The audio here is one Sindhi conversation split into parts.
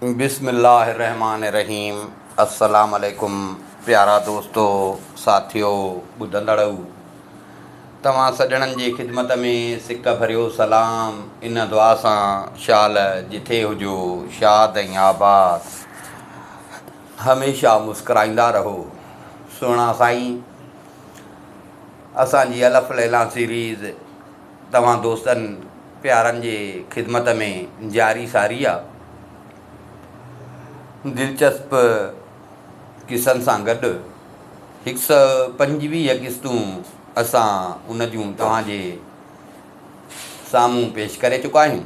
بسم الله الرحمٰن الرحيم السلام عليڪم پيارا دوستو ساٿيو ٻڌندڙؤ توهان سڄڻن جي خدمت ۾ سڪ ڀريو سلام ان دعا سان شال جٿي هجو شاد ۽ آباد هميشه مسڪرائيندا رهو سهڻا سائين اسان جي الف ليليٰ سيريز توهان دوستن پيارن جي خدمت ۾ جاري ساري آ. دلچسپ قصن سان گڏ هڪ سئو 25 قسطون اسان ان جون توهان جي سامهون پيش ڪري چڪا آهيون.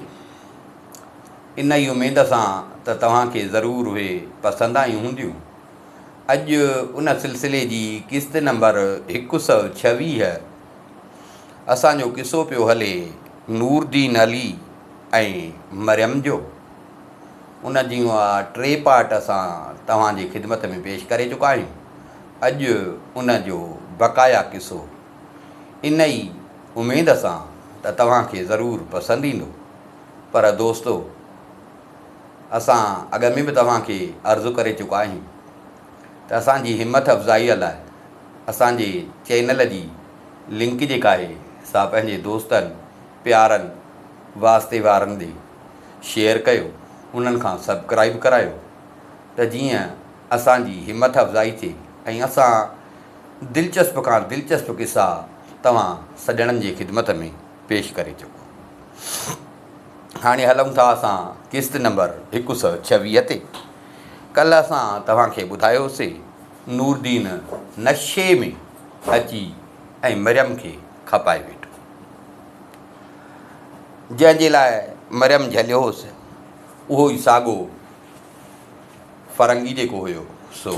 ان ئي اميد سان ته توهان کي ضرور اهي پسند آيون هونديون. اڄ ان سلسلي جي قسط نمبر 126 اسان جو قصو پيو هلي نوردين علي ۽ مريم جو. ان جون اها ٽي پارٽ اسان توهان جي خدمت ۾ پيش ڪري چڪا آهيون. اڄ ان جو بقايا قصو ان ئي اميد سان ته توهان کي ضرور پسند ايندو. پر دوستو اسان اڳ ۾ به توهان کي عرض ڪري چڪا آهيون ته اسان جي همٿ افزائي لاء اسان جي چينل جي لنڪ جيڪا آهي سا پنهنجي دوستن پيارن واسطي وارن ڏي شيئر ڪيو انهن کان سبڪرائيب ڪرايو ته جيئن اسان جي همٿ افزائي ٿئي ۽ اسان دلچسپ کان دلچسپ قصا توهان سڄڻن جي خدمت ۾ پيش ڪري چڪون. هاڻي هلون ٿا اسان قسط نمبر 126 تي. ڪلهه اسان توهان کي ٻڌايوسي نوردين نشي ۾ اچي ۽ مريم کي کپائي ويٺو. جنهن جي لاء مريم جهليو هوس، اهو ئي ساڳو فرنگي جيڪو هيو، سو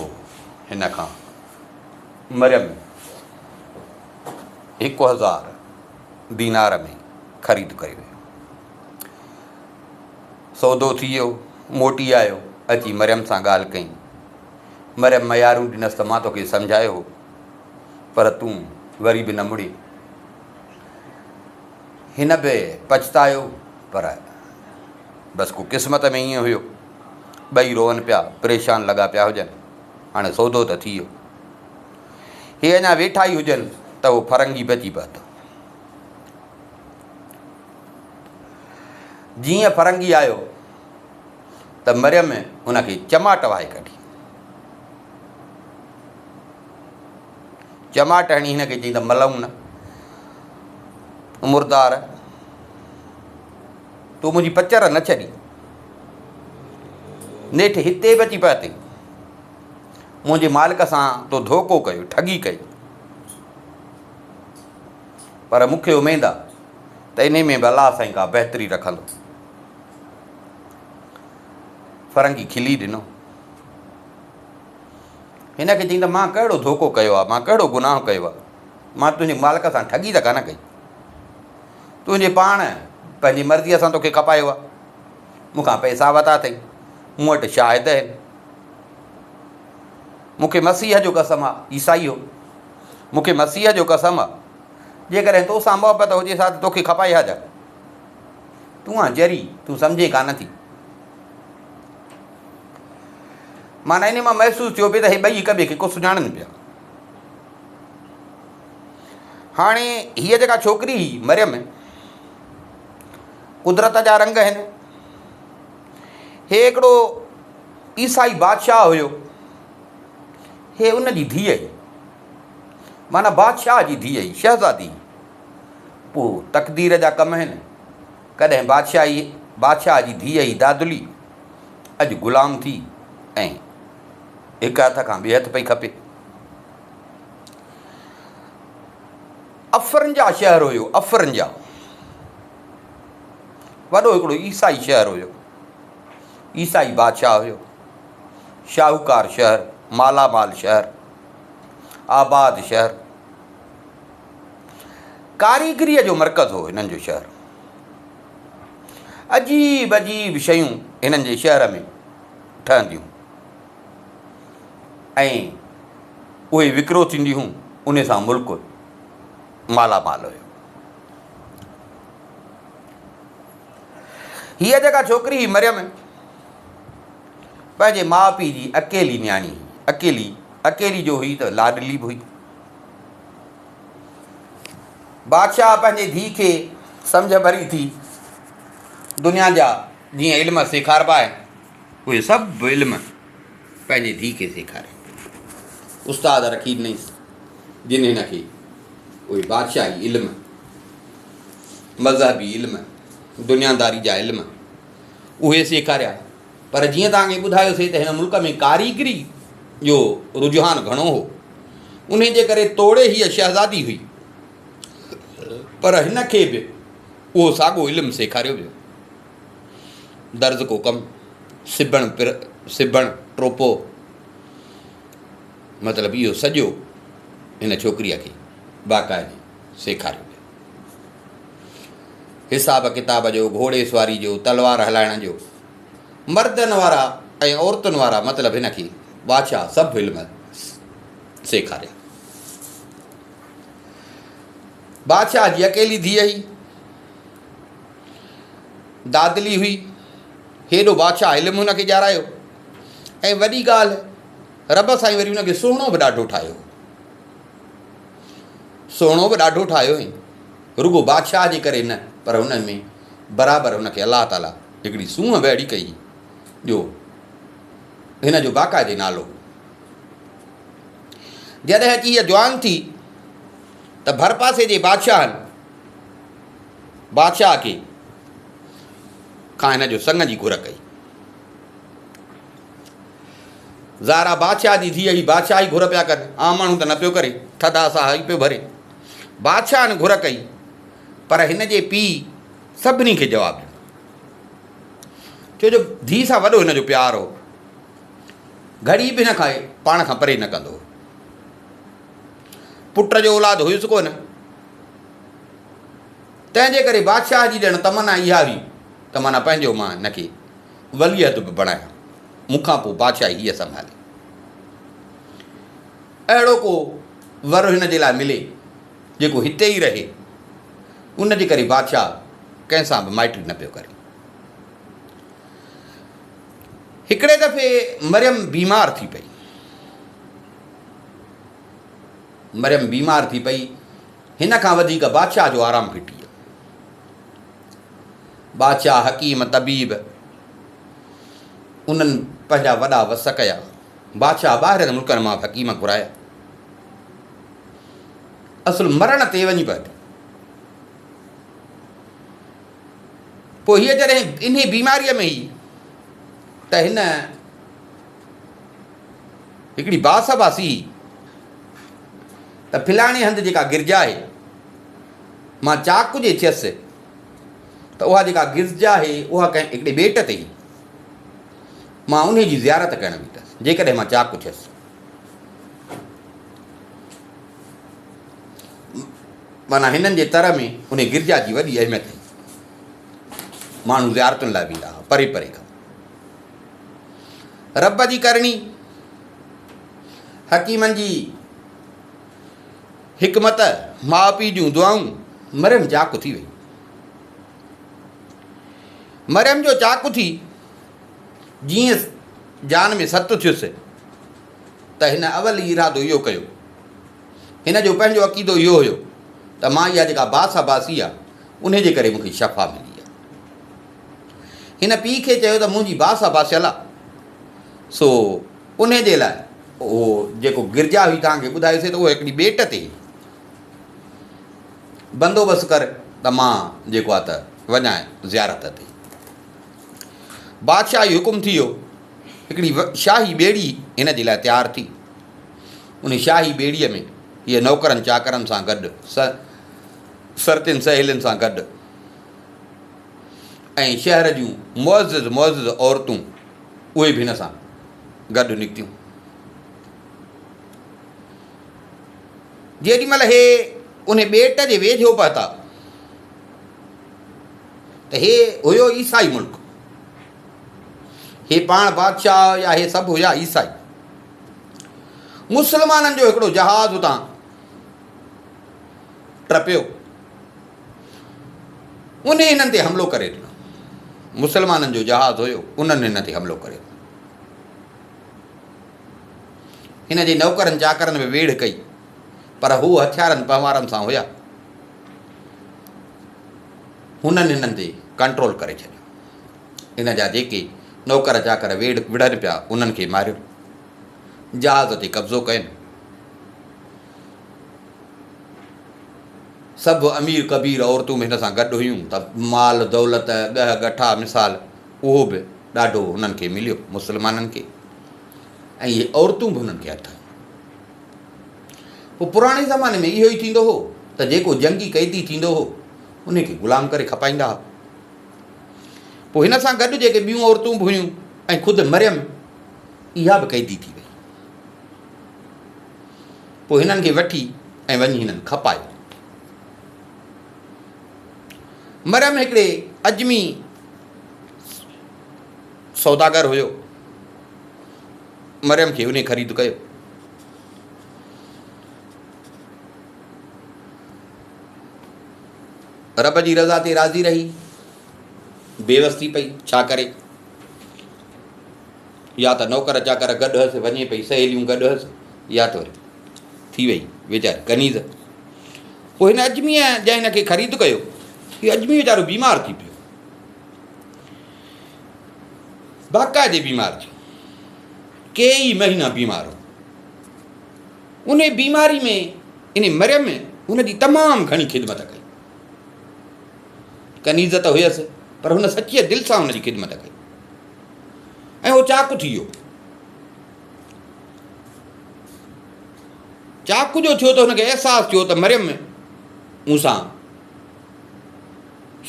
هن کان مريم 1000 دينار ۾ خريد ڪري ويو. سودو ٿي ويو، موٽي آيو، اچي مريم سان ڳالهه ڪئي. مريم ميارون ڏنس ته مان توکي سمجهايو هو، پر تون وري به نه مڙين. هن به پڇتايو، پر بس ڪو قسمت ۾ ائين هيو. ٻئي روئن پيا، پريشان لڳا پيا هجن. هاڻي سودو ته ٿي ويو. هي اڃا ويٺا ئي هجن ته هو فرنگي به اچي پهتو. جيئن فرنگي آيو ته مريم ان کي چماٽ وهائي ڪڍي. چماٽ هڻي هن کي چيائين ته ملعون، مردار، تو منهنجي پچر نه ڇڏي، نيٺ هتي به اچي پهتين، منهنجي مالڪ سان تو ڌوڪو ڪيو، ٺڳي ڪئي، پر مون کي اميد آ ته انهي ۾ به الله سائين ڪا بهتري رکندو. فرنگي کلي ڏنو. هن کي چيائين ته مان ڪهڙو ڌوڪو ڪيو آهي، مان ڪهڙو گناهه ڪيو آهي، مان تنهنجي مالڪ سان ٺڳي ته ڪانه ڪئي، تنهنجي پاڻ پنهنجي مرضيء سان توکي کپايو آهي، مون کان پئسا ورتا اٿئي، مون وٽ شاهد آهن، مون کي مسيح جو قسم آهي، عيسائي هو، مون کي مسيح جو قسم آهي، جيڪڏهن تو سان محبت هجيس ها ته توکي کپائي ها ڇا؟ تون آن چري، تون سمجهين ڪانه ٿي. معنيٰ انهيء مان محسوس ٿيو پئي ته هي ٻئي هڪ ٻئي کي ڪو سڃاڻن پيا. هاڻي هيء جيڪا ڇوڪري هئي مريم، قدرت جا رنگ آهن. هي هڪڙو عيسائي بادشاهه هيو. هي ان جي ڌيء هئي. معنيٰ بادشاهه جي ڌيء هئي، شهزادي هئي. پوء تقدير جا ڪم آهن. ڪڏهن بادشاهي بادشاهه جي ڌيء هئي دادلي، اڄ غلام ٿي ۽ هڪ هٿ کان ٻئي هٿ پئي کپي. افرنجا شهر هيو، افرنجا وڏو هڪڙو عيسائي شهر هيو، عيسائي بادشاهه هيو، شاهوڪار شهر، مالا مال شهر، آباد شهر. ڪاريگريء جو مرڪز هو هنن جو شهر. عجيب عجيب شيون هنن جي شهر ۾ ٺهنديون ۽ اهي وڪرو ٿينديون هيون، ان سان ملڪ مالا مال هيو. هيء جيڪا ڇوڪري هئي مريم، پنهنجي ماء پيء جي اڪيلي نياڻي هئي. اڪيلي، اڪيلي جو هئي ته لاڏلي به هئي. بادشاهه پنهنجي ڌيء کي سمجهه ڀري ٿي دنيا جا جيئن علم سيکاربا آهن، اهي سڀ علم پنهنجي ڌيء کي سيکاريا. استاد رکي ڏنائينس، جن هن کي اهي بادشاهي علم، مذهبي علم، دنياداري جا علم اهي سيکاريا. پر جيئن توهان کي ٻڌايوسين ته هن ملڪ ۾ ڪاريگري جو رجحان گهڻو هو، انهي جي ڪري توڙي هيء شهزادي هئي، پر هن کي به اهو ساڳو علم سيکاريو ويو. درزڪو ڪم، سبڻ پر سبڻ، ٽوپو، مطلب اهو سڄو هن ڇوڪريء کي باقاعدي سيکاريو ويو. حساب ڪتاب جو، گهوڙي سواري جو، تلوار هلائڻ جو، مردن وارا ۽ عورتن وارا مطلب هن کي بادشاهه سڀ علم سيکاريا. بادشاهه جي اڪيلي ڌيء هئي، دادلي هئي، هيڏو بادشاهه علم هن کي ڄارايو ۽ وڏي ڳالهه رب سائين وري هن کي سهڻو به ڏاڍو ٺاهيو. سهڻو به ڏاڍو ٺاهيو هئين، رڳو بادشاهه جي ڪري نه پر هن ۾ برابر هن کي الله تعاليٰ هڪڙي سونهن به اهڙي ڪئي جو هن جو باقاعدي نالو هو. جڏهن اچي هيء جوان ٿي ته ڀرپاسي جي بادشاهن بادشاهه کي کان هن جو سڱ جي گهر ڪئي. ظاهر آ بادشاهه جي ڌيء هي بادشاهه ئي گهر پيا ڪن، عام ماڻهو ته نه پيو ڪري، ٿڌا ساهه ئي پيو ڀري. بادشاهن گهر ڪئي، پر هن جي پيء سڀني کي جواب ڏنو. ڇو جو ڌيء سان وڏو هن جو پيار هو. گهڙي به هن کي پاڻ کان پري نه ڪندو هو. پٽ جو اولاد هيس ڪونه. تنهن جي ڪري بادشاهه جي ڄڻ تمنا اها هئي ته معنيٰ پنهنجو مان هن کي ولي عهد به بڻايان، مون کان پوء بادشاهي هيء سنڀالي. اهڙو ڪو ور هن جي لاء ملي، جيڪو هتي ئي رهي. ان جي ڪري بادشاهه ڪنهن سان به مائٽي نه پيو ڪري. هڪڙي دفعي مريم بيمار ٿي پئي. مريم بيمار ٿي پئي. هن کان وڌيڪ بادشاهه جو آرام ڦٽي ويو. بادشاهه، حڪيم، طبيب انهن پنهنجا وڏا وس ڪيا. بادشاهه ٻاهرين ملڪن مان به حڪيم گهرايا. اصل مرڻ تي وڃي پهتي. پوء هيء جڏهن انهي بيماريء ۾ هئي ته هن هڪڙي باس باسي هئي ته فلاڻي هنڌ جيڪا گرجا آهي، مان چاڪ جي ٿيس ته اها جيڪا گرجا آهي اها ڪنهن هڪڙي ٻيٽ تي هئي. مان انهي جي زيارت ڪرڻ ويندس جيڪڏهن مان چاڪ ٿيس. معنيٰ هنن جي تر ۾ انهي گرجا جي وڏي اهميت هئي. ماڻهو زيارتن لاء ويندا هئا پري پري کان. رب جي ڪرڻي، حڪيمن جي حڪمت، ماء پيء جون دعائون، مريم چاڪ ٿي وئي. مريم جو چاڪ ٿي جيئن جان ۾ ست ٿيس ته هن اول ئي ارادو اهو ڪيو. هن جو پنهنجو عقيدو اهو هيو ته مان اها جيڪا باس باسي آ، انهي جي ڪري مون کي شفا ملي آ. هن پيء کي چيو ته منهنجي باس باسيل آ، سو انهي جي لاء اهو جيڪو گرجا هئي توهان کي ٻڌايوسين ته اهو هڪڙي ٻيٽ تي هئي. بندوبست ڪر ته مان جيڪو آ ته وڃان زيارت تي. بادشاهه جو حڪم ٿي ويو. هڪڙي شاهي ٻيڙي هن جي لاء تيار ٿي. ان شاهي ٻيڙيء ۾ هيء نوڪرن چاڪرن سان گڏ، سرتين سهيلين سان گڏ ۽ شهر جون معزز معزز عورتون اهي به هن سان گڏ نڪتيون. جيڏي مهل هي ان ٻيٽ جي ويجهو پهتا ته هي هيو عيسائي ملڪ. هي پاڻ بادشاهه يا هي سڀ هيا عيسائي. مسلمانن جو هڪڙو جهاز اتان ٽپيو. انهي هنن تي حملو ڪري ڏنو. مسلمانن جو جهاز هيو، انهن هن تي حملو ڪري ڏنو. هن جي نوڪرن چاڪرن به ويڙهه ڪئي، پر هو هٿيارن پنهوارن سان هيا. هنن هنن تي ڪنٽرول ڪري ڇڏيو. هن جا جيڪي نوڪر چاڪر ويڙهه وڙهن پيا، انهن کي ماريو. جهاز تي قبضو ڪين. سڀ امير ڪبير عورتون به هن سان گڏ هيون ته مال دولت، ڳهه ڳٺا مثال اهو به ڏاڍو هنن کي مليو، مسلمانن کي ۽ اهي عورتون به هنن کي هٿ آيون. پوء پراڻي زماني ۾ اهو ئي ٿيندو هو ته جيڪو جنگي قيدي ٿيندو هو ان کي غلام ڪري کپائيندا هئا. پوء هن سان گڏ جيڪي ٻيون عورتون به هيون ۽ خود مريم اها به قيدي ٿي وئي. پوء هنن کي وٺي ۽ وڃي هنن کپايو. مريم هڪڙي عجمي سوداگر هيو. مريم کي انهي خريد ڪيو. رب جي رضا تي راضي رهي بيوس ٿي پئي، ڇا ڪري؟ يا ته نوڪر چاڪر گڏ هئس، وڃي پئي سهيليون گڏ هئس، يا ته وري ٿي وئي ويچاري ڪنيز. پوء هن عجميء جنهن هن کي خريد ڪيو، اهو عجمي ويچارو بيمار ٿي پيو. باقاعدي بيمار ٿيو. ڪيئي مهينا بيمار هو. انهي بيماري ۾ انهي مريم هن جي تمام گهڻي خدمت ڪئي. ڪنيز ته هيس، پر هن سچيء دل سان هن جي خدمت ڪئي ۽ هو چاڪ ٿي ويو. چاڪ جو ٿيو ته هن کي احساس ٿيو ته مريم مون سان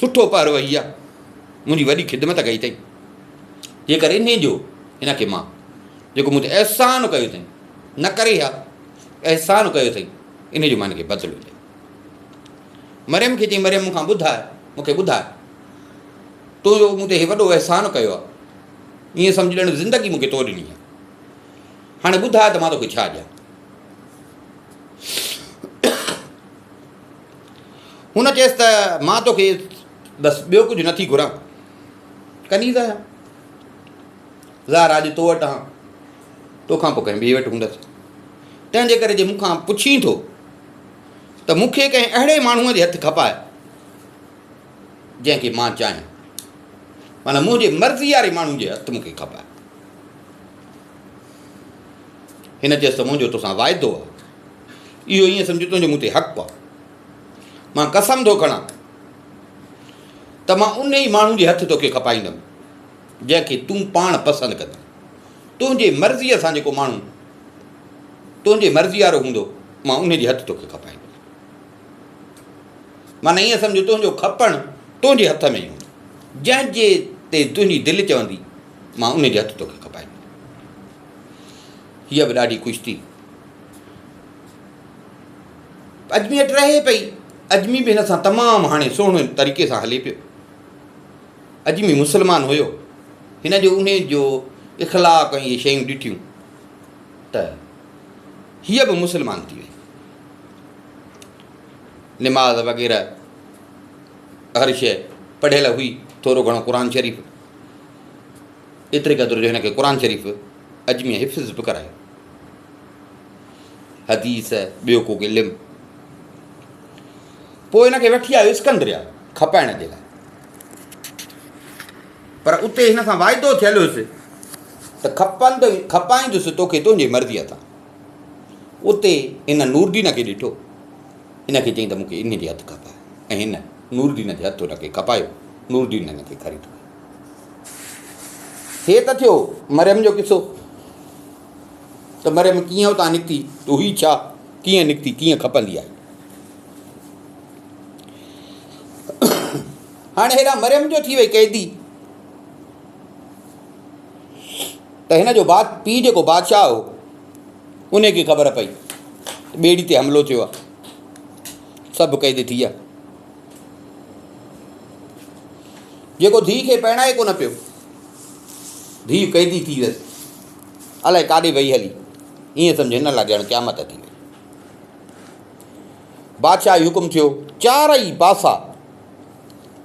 سٺو پهر وهي آ، منهنجي وڏي خدمت ڪئي اٿئي. جيڪر انهي جو هن کي مان جيڪو مون تي احسان ڪيو اٿئي، نه ڪري ها، احسان ڪيو اٿئي، انهي جو مان هن کي بدلو ڏيان. مريم کي چيائين، مريم مون کان ٻڌاء، مون کي ٻڌاء، تو جو مون تي هي وڏو احسان ڪيو آهي، ائين سمجهه ڄڻ زندگي مون کي تو ڏني آهي. هاڻي ٻڌاء ته مان توکي ڇا ڏيان؟ هن چيس ته مان توکي بس ٻيو ڪجهه نٿي گهران، ڪنيز آهيان، ظاهر آهي اڄ تو وٽ آهيان، توکان پوء ڪنهن ٻئي وٽ هوندس، تنهن جي ڪري جي مون کان پڇين ٿو ته مون کي ڪنهن اهڙي ماڻهوء جي هٿ کپاء، جنهن کي مان چاهيان، معنيٰ منهنجي مرضي واري ماڻهو جي هٿ مون کي کپاء. هن چيس ته منهنجو توسان واعدو آهي، اهو ائين سمجهه تنهنجو مون تي حق آهي. مان قسم ٿو کڻان ته مان انهي ماڻهو جي هٿ توکي کپائيندم، جنهن کي تون پاڻ پسند ڪندين. تنهنجي مرضيء سان جيڪو ماڻهو تنهنجي مرضي وارو هوندو، مان انهي جي هٿ توکي کپائيندس. معنيٰ ائين سمجهه تنهنجو کپڻ تنهنجي هٿ ۾ ئي هوندو. جنهن جي تي تنهنجي دل چوندي، مان انهي جي هٿ توکي کپائيندس. هيء به ڏاڍي خوش ٿي. اجمي وٽ رهي پئي. اجمي به هن سان تمام هاڻي سهڻي طريقي سان هلي پيو. اجمي مسلمان هيو. هن جو انهي جو اخلاق ۽ اهي شيون ڏٺيون ته هيء به مسلمان ٿي وئي. نماز وغيره هر شيء پڙهيل هئي، ٿورو گهڻو قرآن شريف، ايتري قدر جو هن کي قرآن شريف اجميء حفظ به ڪرايو. حديث، ٻيو ڪو علم. پوء هن کي وٺي آيو اسڪندريا کپائڻ جي لاء. پر اتي هن سان واعدو ٿيل هيس ته کپند کپائيندس توکي تنهنجي مرضيء سان. اتي هن نوردين کي ڏٺو. هن کي چيائين ته مون کي انهيء جي هٿ کپاء ۽ هن نوردين جي هٿ هن کي کپايو. نوردين هن کي خريد ڪيو. هي ته ٿيو مريم جو قصو ته مريم ڪيئن اتان نڪتي، ته هئي ڇا، ڪيئن نڪتي، ڪيئن کپندي آئي. هاڻي هيڏانهن مريم جو ٿي وئي قيدي ته هن جو پيء جيڪو بادشاهه هو ان کي خبر پئي ته ٻيڙي تي حملو ٿيو آهي، سڀ قيد ٿي ويا. جيڪو ڌيء کي پرڻائي ڪونه پيو، ڌيء قيدي ٿي ويس، الائي ڪاڏي وئي هلي، ائين سمجهه هن لاء ڄڻ قيامت ٿي وئي. بادشاهه جو حڪم ٿيو، چارئي پاسا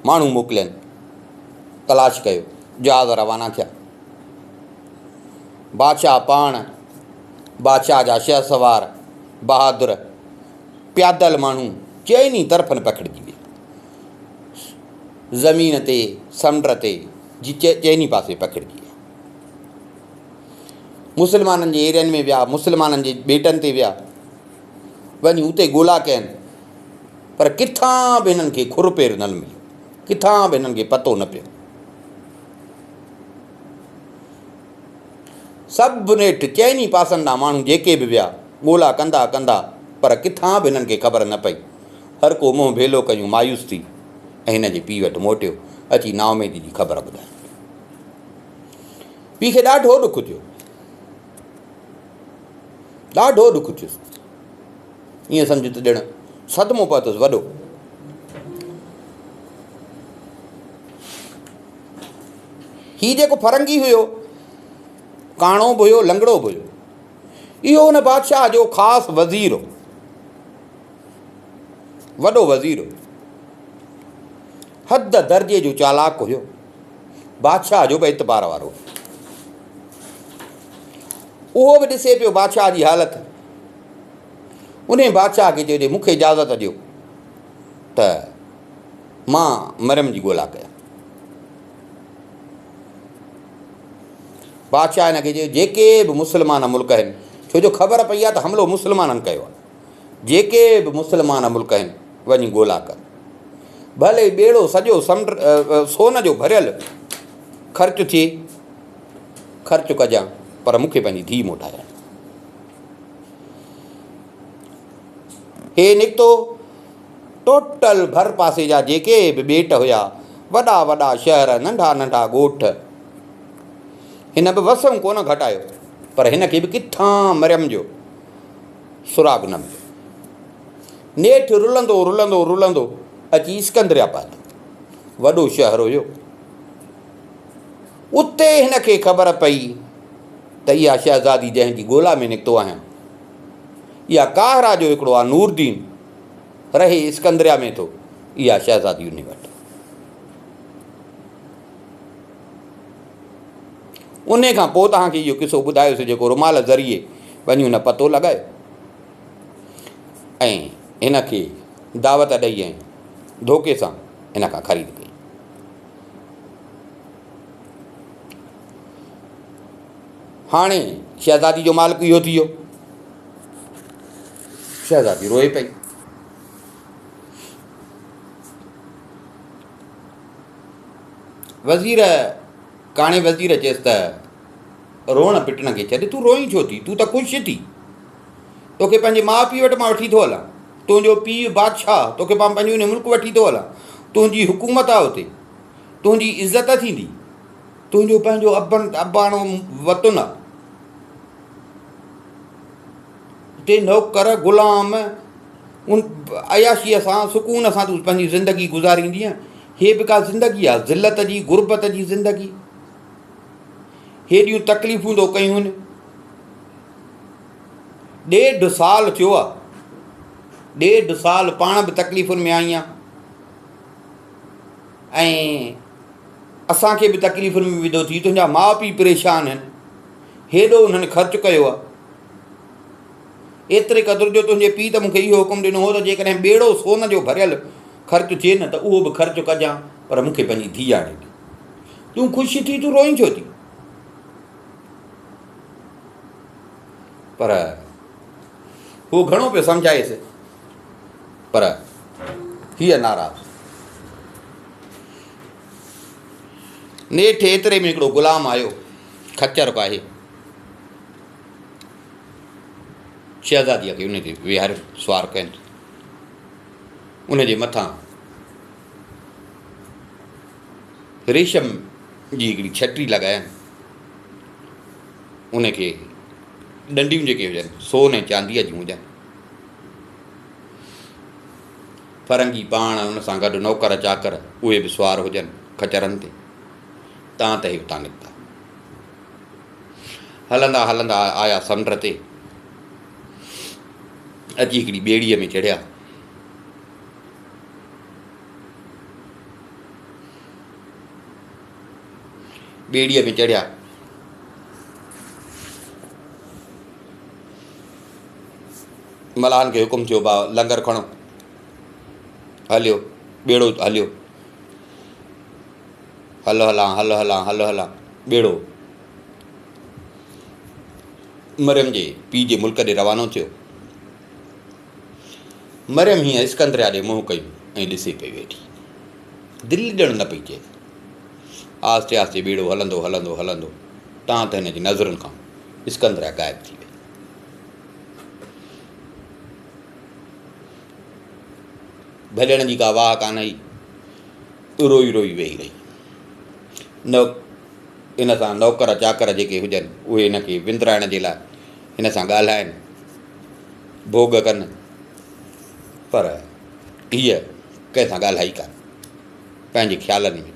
ماڻهو موڪلين، تلاش ڪيو، جهاز روانا ٿيا. بادشاهه پاڻ بادشاهه جا شهسوار، بهادر، پيادل ماڻهو چئني طرفن پکڙجي ويا. زمين تي، سمنڊ تي جي چئني پاسي پکڙجي ويا. مسلمانن جي ايرين ۾ ويا، مسلمانن جي ٻيٽن تي ويا، وڃي اتي ڳولا ڪين، پر ڪٿان به هنن کي کر پير نه مليو، ڪٿان به هنن کي پتو نه پيو. سڀ نيٺ چئني پاسن ڏانهن ماڻهو جيڪي به ويا، ڳولا ڪندا ڪندا، پر ڪٿان به هنن کي خبر نه پئي. هر ڪو منهن ڀيلو ڪيون مايوس ٿي ۽ هن جي پيء وٽ موٽيو، اچي نااميدي جي خبر ٻڌايائين. پيء کي ڏاڍو ڏک ٿيو. ڏاڍو ڏک ٿيس. ائين سمجهه ته ڄڻ صدمو پهتس وڏو. هي جيڪو فرنگي هيو، ڪاڻو به هيو، لنگڙو به هيو. اهو ان بادشاهه جو خاص وزير هو. وڏو وزير هو. حد درجي جو چالاڪ هيو. بادشاهه جو به اعتبار وارو هو. اهو به ڏسي پيو بادشاهه جي حالت. انهي بادشاهه کي چيو جي مون کي اجازت ڏيو ته مان مريم جي ڳولا ڪيان. بادشاهه هن کي چيو جيڪي به مسلمان ملڪ آهن، ڇو جو خبر پئي آهي ته حملو مسلمانن ڪيو آهي، جيڪي به مسلمان ملڪ آهن وڃي ڳولا ڪر، ڀلي ٻيڙو سڄو سمنڊ سون جو ڀريل خرچ ٿئي خرچ ڪجان، پر مون کي پنهنجي ڌيء موٽايان. هي نڪتو ٽوٽل ڀر پاسي جا جيڪي به ٻيٽ هيا، وڏا وڏا شهر، ننڍا ننڍا ڳوٺ، هن به وسئون ڪونه گهٽايو، پر هن کي به ڪٿان مريم جو سراغ نه مليو. نيٺ رلندو رلندو رلندو اچي اسڪندريا پهتو. وڏو شهر هيو. اتي هن کي خبر پئي ته اها شهزادي جنهن جي ڳولا ۾ نڪتو آهيان، اها قاهره جو هڪڙو آ نوردين، رهي اسڪندريا ۾ ٿو، اها شهزادي انهي وٽ. انهي کان پوء توهان کي اهو قصو ٻڌايوسين جيڪو رومال ذريعي وڃي هن پتو لڳايو ۽ هن کي دعوت ڏئي ۽ ڌوڪي سان هن کان خريد ڪئي. هاڻي شهزادي جو مالڪ اهو ٿي ويو. شهزادي روئي پئي. وزير ڪاڻي وزير چيس ته روئڻ پٽڻ کي ڇڏ، تون روئين ڇو ٿي؟ تون ته خوش ٿي. توکي پنهنجي ماء پيء وٽ مان وٺي ٿو هلان. تنهنجو پيء بادشاهه، توکي مان پنهنجو ان ملڪ وٺي ٿو هلان. تنهنجي حڪومت آهي اتي. تنهنجي عزت ٿيندي. تنهنجو پنهنجو ابن اباڻو وطن آهي. اتي نوڪر، غلام، ان عياشيء سان، سڪون سان تون پنهنجي زندگي گذاريندينء. هيء به ڪا زندگي آهي، ذلت جي، غربت جي زندگي. هيڏيون تڪليفون تو ڪيون آهن. ڏيڍ سال ٿيو آهي. ڏيڍ سال پاڻ به تڪليفن ۾ آئين آهين ۽ اسان کي به تڪليفن ۾ وڌو ٿي. تنهنجا ماء پيء پريشان آهن. هيڏو انهن خرچ ڪيو آهي. ايتري قدر جو تنهنجي پيء ته مون کي اهو حڪم ڏنو هو ته جيڪڏهن ٻيڙو سون جو ڀريل خرچ ٿئي نه ته اهو به خرچ ڪجان، پر مون کي پنهنجي ڌيء آڻي ڏي. تون خوش ٿي، تون روئين ڇو ٿي؟ پر هو گهڻو پيو سمجهائيس، پر هيء ناراض. نيٺ ايتري ۾ هڪڙو غلام آيو، خچر پائي. شهزاديء کي ان تي ويهاريو، سوار ڪين. ان جي مٿان ريشم جي هڪڙي ڇٽي لڳايائين. ان کي ڏنڊيون جيڪي هجن، سون ۽ چانديء جون هجن. فرنگي پاڻ ان سان گڏ نوڪر چاڪر اهي به سوار هجن خچرن تي. تان ته هي اتان نڪتا. هلندا هلندا آيا سمنڊ تي. اچي هڪڙي ٻيڙيء ۾ چڙهيا. ٻيڙيء ۾ چڙهيا. ملاحن کي حڪم ٿيو ڀاء لنگر کڻو، هليو ٻيڙو هليو، هل هلان هل هلان هل هلان ٻيڙو مريم جي پيء جي ملڪ ڏي روانو ٿيو. مريم هيئن اسڪندريا ڏي منهن ڪيو ۽ ڏسي پئي ويٺي. دل ڄڻ نه پئي چئي. آهستي آهستي ٻيڙو هلندو هلندو هلندو تان ته هن جي نظرن کان اسڪندريا غائب ٿي وئي. ڀڄڻ جي ڪا واهه ڪانه هئي. روئي روئي ويهي رهي. نه ان سان نوڪر چاڪر جيڪي هجن اهي هن کي وندرائڻ جي لاء هن سان ڳالهائن، ڀوڳ ڪن پر هيء ڪنهن سان ڳالهائي ڪانه. پنهنجي خيالن ۾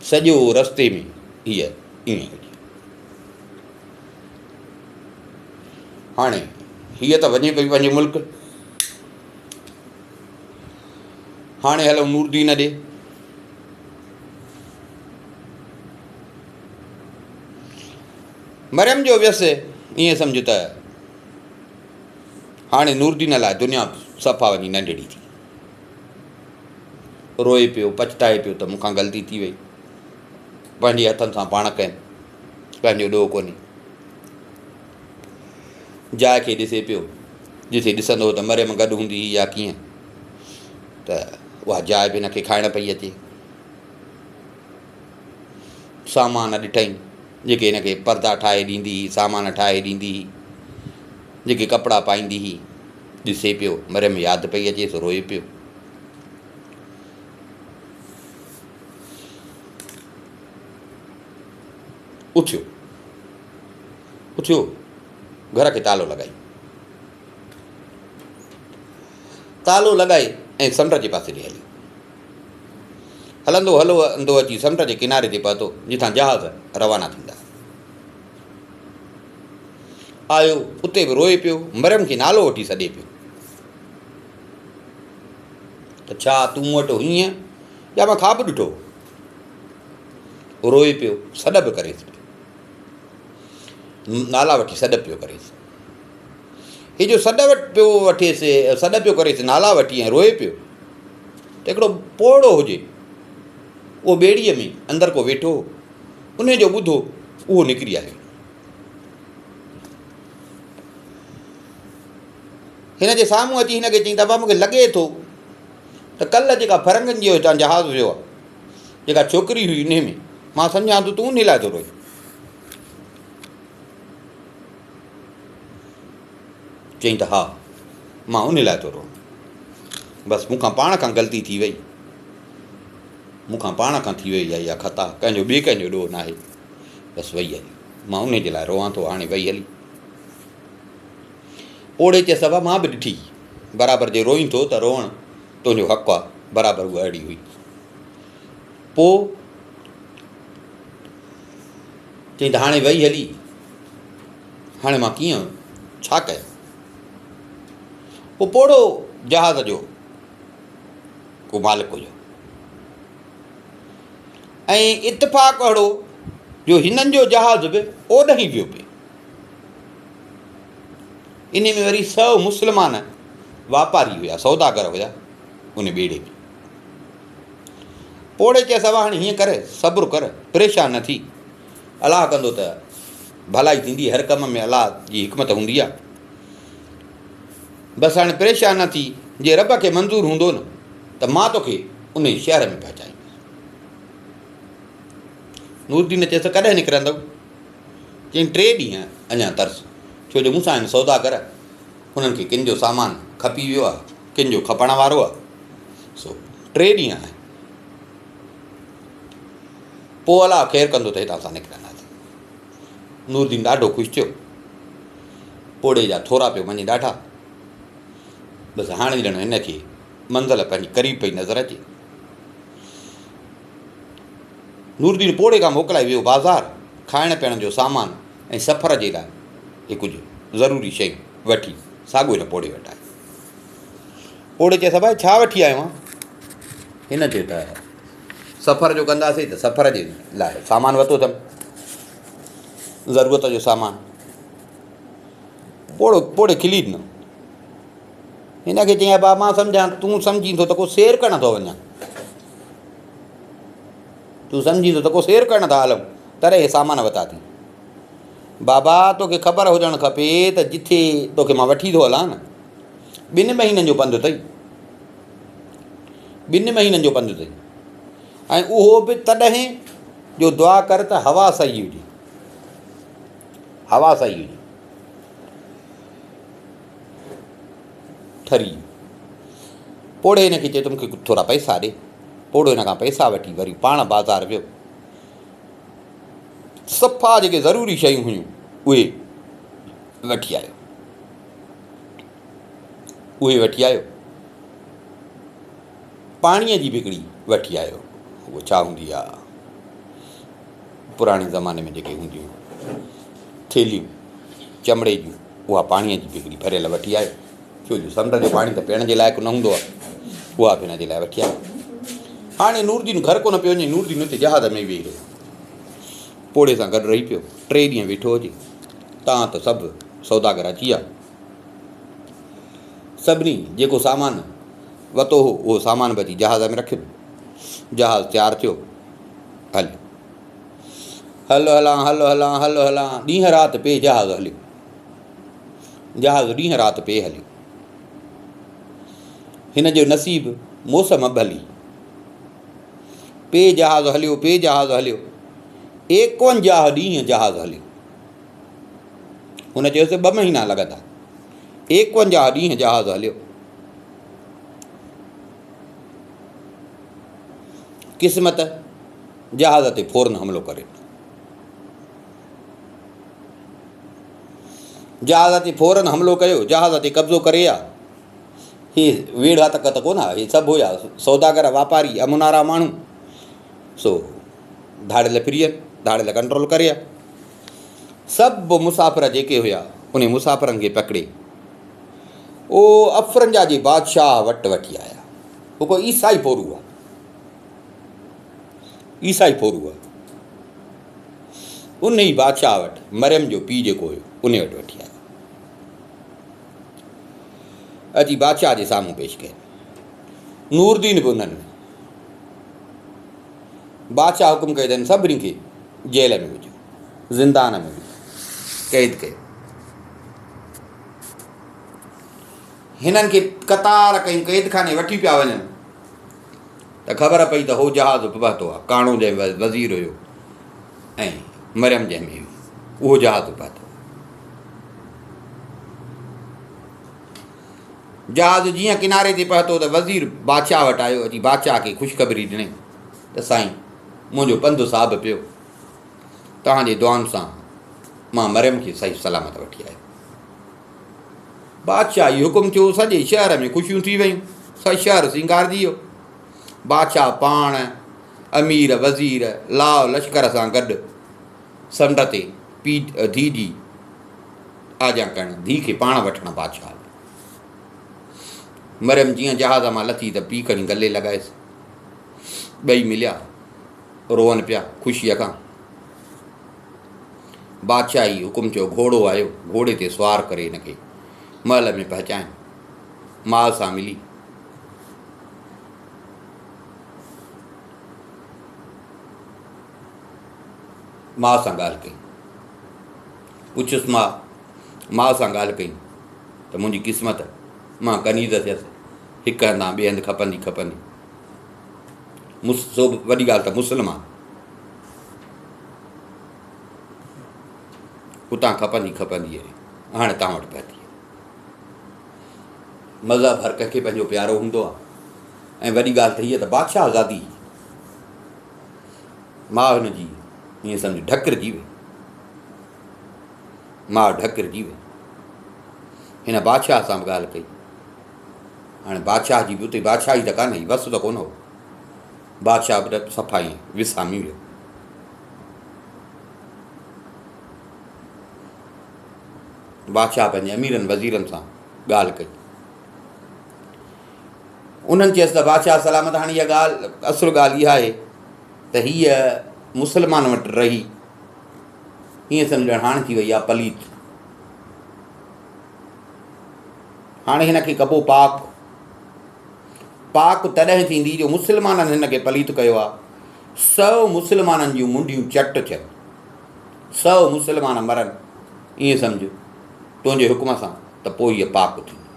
سڄو رستي ۾ هيء ائين هجي. هاڻي هيء ته وڃي پئي پنهنجي ملڪ. هاڻي هلون نوردين ڏي. مريم جو ويس ائين سمجهه ته هاڻي نوردين لاء دنيا صفا وڃي ننڍڙي ٿي. روئي پيو، پڇتائي پيو ته مون کان غلطي ٿي وئي. پنهنجي هٿن سان پاڻ ڪيم. ڪنهن جو ڏوهه ڪونهي. جاء کي ڏسي پيو، جتي ڏسندو هو ته مريم گڏ هوندي هئي يا ڪيئن ته اها جاء به هن کي کائڻ پئي اچي. سامان ڏٺائين، جيڪي هن کي پردا ٺاهي ڏيندي هئي، سامان ٺاهي ڏيندي هئي، جيڪي ڪپڙا پائيندي هئي، ڏسي پيو، مريم ياد پئي اچيس، روئي پيو. اٿيو اٿيو گهر کي تالو لڳائي تالو لڳائي ۽ سمنڊ جي پاسي ڏي هليو هلندو هلو هلندو اچي سمنڊ جي ڪناري تي پهتو جتان جهاز روانا ٿيندا آيو اتي به روئي پيو مريم کي نالو وٺي سڏي پيو ته ڇا تون مون وٽ هئينء يا مان خواب ڏٺو روئي پيو، سڏ به ڪريس پيو. نالا وٺي سڏ پيو ڪريس. هي جو سڏ پيو وٺيس، سڏ پيو ڪريس، نالا وٺي ۽ روئي پيو ته هڪڙو پوڙهو هجي، اهو ٻيڙيء ۾ اندر ڪو ويٺو هو، انهيء جو ٻڌو اهو نڪري آيو. هن جي سامهون اچي هن کي چيائين ته ابا مون کي لڳي ٿو ته ڪلهه جيڪا فرنگن جي هتان جهاز ويو آهي، جيڪا ڇوڪري هئي انهي ۾ مان سمجهان ٿو تون انهي لاء ٿو روئين. چيائين ته ها مان انهي لاء ٿو روئان. بس مون کان پاڻ کان غلطي ٿي وئي. مون کان پاڻ کان ٿي وئي آهي اها خطا، ڪنهن جو ٻئي ڪنهن جو ڏوهه ناهي. بس وئي هلي. مان انهي جي لاء روئان ٿو هاڻي وئي هلي. پوڙهي چيس ابا مان به ڏٺي برابر جي روئين ٿو ته روئڻ تنهنجو حق آ، برابر هوء اهڙي هئي. پوء چيائين ته هاڻي وئي هلي، هاڻي مان ڪيئن ڇا ڪيان؟ پوء پوڙهو جهاز جو ڪو مالڪ هيو ۽ اتفاق اهڙو جو هنن جو جهاز به اوڏانهن ئي ويو پئي. انهي ۾ وري سئو مسلمان واپاري هيا، سوداگر هيا ان ٻيڙي ۾. پوڙهي چيس ابا هاڻي هيئن ڪر، صبر ڪر، پريشان نه ٿي، الله ڪندو ته ڀلائي ٿيندي، هر ڪم ۾ الله جي حڪمت هوندي آ. بس هاڻي پريشان نه ٿي، جي رب کي منظور هوندو نه ته مان توکي انهي شهر ۾ پهچائيندس. نورالدين چيس ته ڪڏهن نڪرندؤ؟ چيائين ٽي ڏينهن اڃا ترس، ڇو جو مون سان آهن سوداگر، انهن کي ڪن جو سامان کپي ويو آهي، ڪن جو کپڻ وارو آهي، سو ٽي ڏينهن آهن. پوء الله خير ڪندو ته هتان اسان نڪرنداسين. نورالدين ڏاڍو خوش ٿيو. پوڙهي جا ٿورا پيو مڃي ڏاڍا. بس هاڻي ڄڻ هن کي منزل پنهنجي قريب پئي نظر اچي. نورالدين پوڙهي کان موڪلائي ويو بازار کائڻ پيئڻ جو سامان ۽ سفر جي لاء هي ڪجهه ضروري شيون وٺي ساڳيو هن پوڙهي وٽ آيو. پوڙهي چيس ابا ڇا وٺي آيو آهين؟ هن چيو ته سفر جو ڪنداسين ته سفر جي لاء سامان ورتو اٿم، ضرورت جو سامان. پوڙهو پوڙهي کلي ڏنو. هن کي چيائين ابا مان سمجهان تون سمجهين ٿو ته ڪو سير ڪرڻ ٿو وڃان. تون سمجهين ٿو ته ڪو سير ڪرڻ ٿا هلون تڏهن هي سامان وتا ٿي. بابا توکي خبر هجڻ کپي ته جٿي توکي مان وٺي ٿو هلان نه ٻن مهينن جو پنڌ اٿئي. ٻن مهينن جو پنڌ اٿئي ۽ اهو به تڏهن جو دعا ڪر ته هوا صحيح هجي. هوا صحيح هجي. ٺري پوڙهي هن کي چيو ته مون کي ٿورا پئسا ڏي. پوڙهو هن کان پئسا وٺي وري پاڻ بازار ويو. صفا جيڪي ضروري شيون هيون اهي وٺي آيو. اهي وٺي آيو. پاڻيء جي به هڪڙي وٺي آيو. اهو ڇا هوندي آ؟ پراڻي زماني ۾ جيڪي هونديون هيون ٿيلهيون چمڙي جون اها پاڻيء جي به هڪڙي ڀريل وٺي آيو. ڇو جو سمنڊ جو پاڻي ته پيئڻ جي لائق نه هوندو آهي. اها به هن جي لاء وٺي آيو. هاڻي نوردين گهر ڪونه پيو وڃي. نوردين اتي جهاز ۾ ئي ويهي رهيو. پوڙهي سان گڏ رهي پيو. ٽي ڏينهن ويٺو هجي تان ته سڀ سوداگر اچي ويا. سڀني جيڪو سامان وتو هو، اهو سامان به اچي جهاز ۾ رکيو. جهاز تيار ٿيو. هليو. هل هلان، هل هلان، هل هلان، ڏينهن رات پئي جهاز هليو. جهاز ڏينهن رات پئي هليو. هن جو نصيب موسم ڀلي. پئي جهاز هليو، پئي جهاز هليو. ايڪونجاهه ڏينهن جهاز هليو. هن چيس ته ٻه مهينا لڳندا. ايڪونجاهه ڏينهن جهاز هليو. قسمت جهاز تي فورن حملو ڪري ڏنو. جهاز تي فورن حملو ڪيو، جهاز تي قبضو ڪري آ. هي ويڙها تڪ ته ڪونه هي سڀ هيا سوداگر، واپاري، امنارا ماڻهو. سو ڌاڙيل ڦري ويا، ڌاڙيل ڪنٽرول ڪري آ. سڀ مسافر جيڪي هيا، انهي مسافرن کي پڪڙي او افرنجا جي بادشاهه وٽ وٺي آيا. هو ڪو عيسائي ڦورو هئا. عيسائي ڦورو هئا. انهي بادشاهه وٽ مريم جو پيء جيڪو هيو، انهي وٽ وٺي آيا. اچي بادشاهه جي سامهون پيش ڪين. نوردين به انهن ۾. بادشاهه حڪم ڪيو ته هن سڀني کي جيل ۾ وجهو، زندان ۾ وجهو، قيد ڪيو. هنن کي قطار ڪيون قيدخاني وٺي پيا وڃن ته خبر پئي ته هو جهاز به پهتو آهي. ڪاڻو جنهن وزير هيو ۽ مريم جنهن ۾ هيو، اهو جهاز به پهتو. جهاز جيئن ڪناري تي پهتو ته وزير بادشاهه وٽ آيو، اچي بادشاهه کي خوشخبري ڏني ته سائين منهنجو پنڌ صاب پيو، توهان جي دعائن سان مان مريم کي صحيح سلامت وٺي آيو. بادشاهي حڪم ٿيو، سڄي شهر ۾ خوشيون ٿي ويون، سڄو شهر سينگارجي ويو. بادشاهه پاڻ، امير، وزير، لاء لشڪر سان گڏ سمنڊ تي پيء ڌيء جي آجيان ڪرڻ، ڌيء کي پاڻ وٺڻ بادشاهه ويو. مريم جيئن جهاز مان لٿي ته پيء کڻي گلي لڳايس. ٻئي مليا، روئن پيا خوشيء کان. بادشاهي حڪم ٿيو، گهوڙو آيو، گهوڙي تي سوار ڪري هن کي محل ۾ پهچائين. ماء سان ملي. ماء سان ڳالهه ڪئي. پڇيس ماء، ماء سان ڳالهه ڪئي ته منهنجي قسمت، مان ڪنيز ٿيس، هڪ هنڌان ٻئي هنڌ کپندي کپندي. سو به وڏي ڳالهه ته مسلمان. اتان کپندي کپندي ۽ هاڻي توهان وٽ پهتي آهي. مذهب هر ڪنهن کي پنهنجو پيارو هوندو آهي ۽ وڏي ڳالهه ته هيء ته بادشاهه زادي ماء هن جي ائين سمجهه ڍڪرجي وئي. ماء ڍڪرجي وئي. هن بادشاهه سان به ڳالهه ڪئي. هاڻي بادشاهه جي به اتي بادشاهي ته ڪانه هئي، وس ته ڪونه هو. بادشاهه به صفا ائين وسامي ويو. بادشاهه پنهنجي اميرن وزيرن سان ڳالهه ڪئي. انهن چيس ته بادشاهه سلامت هاڻي اها ڳالهه اصل ڳالهه اها آهي ته هيء مسلمان وٽ رهي ائين سمجهڻ هاڻ ٿي وئي آهي پليت. هاڻي هن کي ڪبو پاڪ. پاڪ تڏهن ٿيندي جو مسلمانن هن کي پليت ڪيو آ. سو مسلمانن جون منڍيون چٽ ٿين. سو مسلمان مرن، ائين سمجهه، تنهنجي حڪم سان ته پوء هيء پاڪ ٿيندي.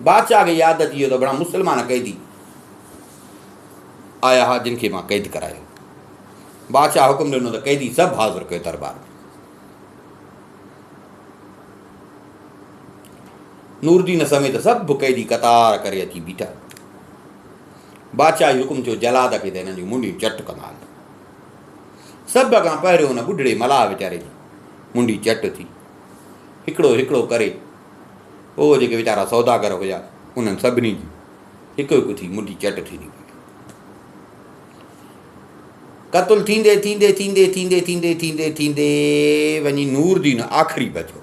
بادشاهه کي ياد اچي ويو ته ڀلا مسلمان قيدي آيا ها جن کي مان قيد ڪرايو. بادشاهه حڪم ڏنو ته قيدي سڀ حاضر ڪيو دربار ۾. نوردين سميت سڀ قيدي قطار ڪري اچي بيٺا. بادشاهه جو حڪم ٿيو جلاد کي ته هنن جون منڍيون چٽ ڪندا هل. سڀ کان پهريون ان ٻڍڙي ملاح ويچاري جي منڍي چٽ ٿي. هڪڙو هڪڙو ڪري اهو جيڪي ويچارا سوداگر هيا انهن سڀني جي هڪ هڪ ٿي منڍي چٽ ٿيندي وئي. قتل ٿيندي ٿيندي ٿيندي ٿيندي ٿيندي ٿيندي ٿيندي وڃي نوردين آخري بچيو.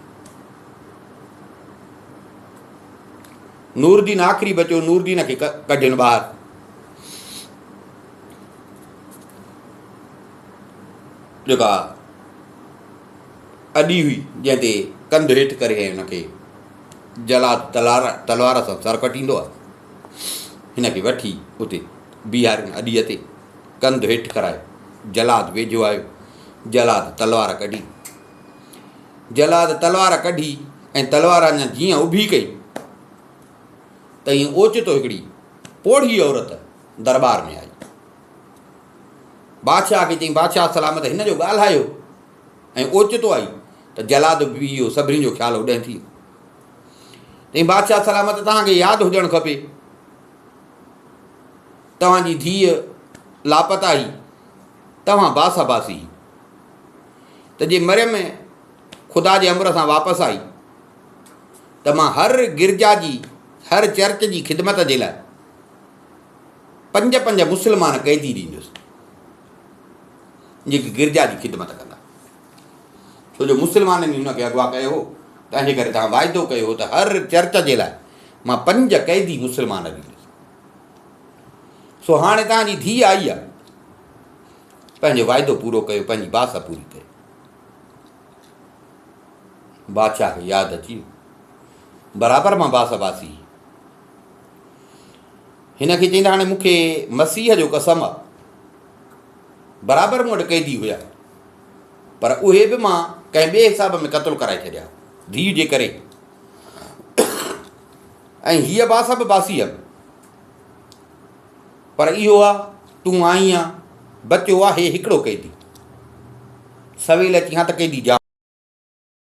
نوردين آخري بچيو نوردين کي ڪڍين ٻاهر. جيڪا اڏي هئي جنهن تي ڪنڌ هيٺ ڪري ۽ ان کي جلاد تلوار تلوار سان سر ڪٽيندو آهي هن کي وٺي اتي بيهارين اڏيء تي ڪنڌ هيٺ ڪرائي جلاد ويجهو آيو جلاد تلوار ڪڍي جلاد تلوار ڪڍي ۽ تلوار اڃا جيئن اڀي ڪئي ته ائين اوچتو هڪڙي پوڙهي عورت درٻار ۾ آئي بادشاهه کي چيائين، بادشاهه سلامت هن جو ڳالهايو ۽ اوچتو آئي ته جلاد به بيهي ويو، سڀني جو خيال اوڏانهن ٿي ويو. چيائين، بادشاهه سلامت توهان کي ياد هجڻ کپي، توهان جي ڌيء لاپتا هئي، توهان باس باسي هئي ته جي مريم خدا جي امر سان واپس آئي ته مان هر گرجا جي هر چرچ جي خدمت جي لاء پنج پنج مسلمان قيدي ڏيندس جيڪي گرجا جي خدمت ڪندا ڇو جو مسلمانن ئي هن کي اغوا ڪيو هو تنهنجي ڪري توهان واعدو ڪيو هو ته هر چرچ جي لاء مان پنج قيدي مسلمان ڏيندس سو هاڻي توهان جي ڌيء آئي آهي پنهنجو واعدو پورو ڪيو پنهنجي باس پوري ڪيو بادشاهه کي ياد اچي ويو برابر مان باس باسي هن کي چئين ته هاڻي مون کي مسيح جو قسم آ، برابر مون وٽ قيدي هيا، پر اهي به مان ڪنهن ٻئي حساب ۾ قتل ڪرائي ڇڏيا، ڌيء جي ڪري. ۽ هيء باس به باسي هيم. پر اهو آ، تون آئين آ، بچيو آهي هڪڙو قيدي. سويل اچين ها ته قيدي جام.